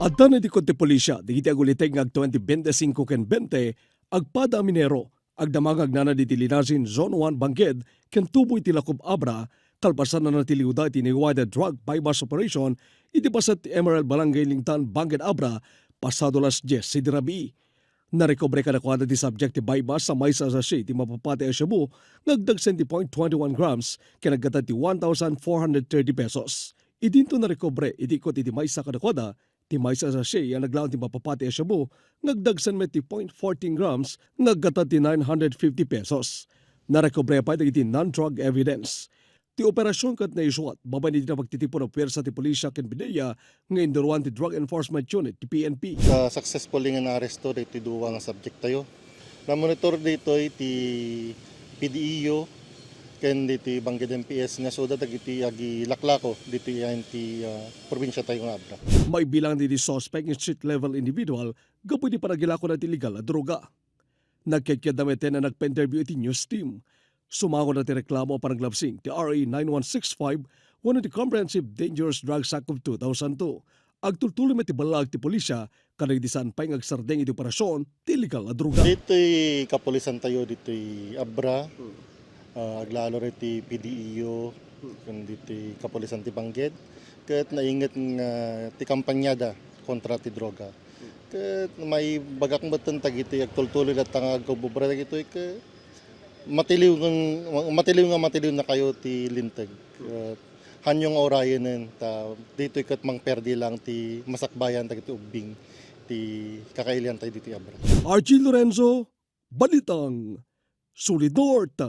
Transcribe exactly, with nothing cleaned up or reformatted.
Adda nadikot ti pulisya dagiti aguliteg nga ag twenty twenty-five ken twenty, agpada a minero, agdama nga agnana diti Linasin Zone one Bangked ken tubo iti Lacob Abra, kalpasan a natiliwda iti nationwide drug buy-bust operation iti paset ti Emerald Barangay Lingtan, Bangked Abra, pasado alas dies idi rabii. Narekobre kadakuada ti subject ti buy-bust a maysa a sachet ti mapapati a shabu nga agdagsen ti point twenty-one grams ken aggatad ti one thousand four hundred thirty pesos. Idinto narekobre iti ikot iti maysa kadakuada ti maysa a sachet a naglaon ti mapapati a shabu nga agdagsen met ti point fourteen grams nga aggatad ti nine hundred fifty pesos. Narekobre pay dagiti non-drug evidence. Ti operasyon ket naisuat babaen iti napagtitipon a puwersa ti pulisya ken PDEA nga induruan ti Drug Enforcement Unit ti P N P. Ah, successfully nga naaresto daytoy dua nga subject tayo. Namonitor daytoy ti P D E U ken ditoy Bangked M P S nga suda dagiti agilaklako ditoy ayan ti, ah, probinsya tayo nga Abra. Maibilang ditoy suspect nga street level individual gapu iti panagilakona ti illegal a droga. Nagketkedda met a nagpa-interview iti news team. Sumangoda ti reklamo a panaglabsing ti R A nine one six five wenno ti Comprehensive Dangerous Drugs Act of two thousand two. Agtultuloy met ti ballag ti pulisya kadagiti saan pay nga agsardeng iti operasyon ti illegal a droga. Ditoy kapulisan tayo, ditoy Abra, ah, aglalo iti P D E U, ken ditoy kapulisan ti Bangked, ket nainget nga ti kampanyada kontra ti droga. Ket maibagak metten dagiti agtultuloy latta nga agkububra dagitoy ket matiliw nga, matiliw nga matiliw na kayo ti linteg. Ket hanyo nga urayenen ta ditoy ket mangperdi lang ti masakbayan dagiti ubbing ti kakailian tayo ditoy Abra. Archie Lorenzo, Balitang Solid North.